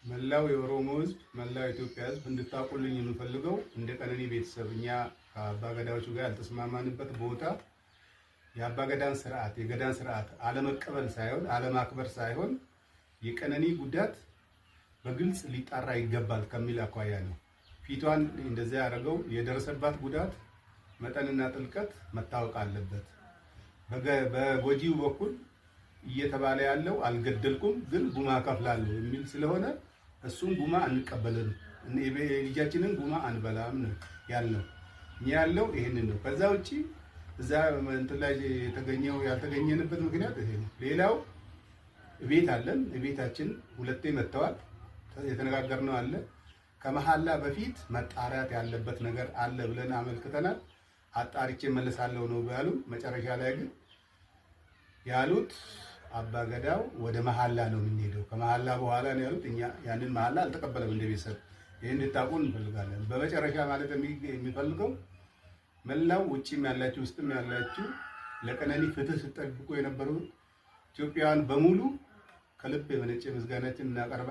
መላው የኦሮሞ ሕዝብ፣ መላው የኢትዮጵያ ሕዝብ እንድታውቁልኝ የምፈልገው እንደ ቀነኒ ቤተሰብ እኛ ከአባገዳዎቹ ጋር ያልተስማማንበት ቦታ የአባገዳን ስርዓት፣ የገዳን ስርዓት አለመቀበል ሳይሆን፣ አለማክበር ሳይሆን የቀነኒ ጉዳት በግልጽ ሊጣራ ይገባል ከሚል አኳያ ነው። ፊቷን እንደዚያ ያደረገው የደረሰባት ጉዳት መጠንና ጥልቀት መታወቅ አለበት። በጎጂው በኩል እየተባለ ያለው አልገደልኩም ግን ጉማ ከፍላለሁ የሚል ስለሆነ እሱም ጉማ አንቀበልም፣ የልጃችንን ጉማ አንበላም ነው ያልነው። እኛ ያለው ይህንን ነው። ከዛ ውጭ እዛ እንትን ላይ የተገኘው ያልተገኘንበት ምክንያት ይሄ ነው። ሌላው ቤት አለን። ቤታችን ሁለቴ መጥተዋል። የተነጋገርነው አለ። ከመሐላ በፊት መጣራት ያለበት ነገር አለ ብለን አመልክተናል። አጣርቼ መለሳለሁ ነው ያሉ። መጨረሻ ላይ ግን ያሉት አባገዳው ወደ መሐላ ነው የምንሄደው፣ ከመሐላ በኋላ ነው ያሉት። እኛ ያንን መሐላ አልተቀበለም እንደ ቤተሰብ። ይህን እንድታውቁ እንፈልጋለን። በመጨረሻ ማለት የሚፈልገው መላው ውጭም ያላችሁ ውስጥም ያላችሁ ለቀነኒ ፍትህ ስትጠብቁ የነበሩ ኢትዮጵያውያን በሙሉ ከልብ የመነጨ ምስጋናችን እናቀርባለን።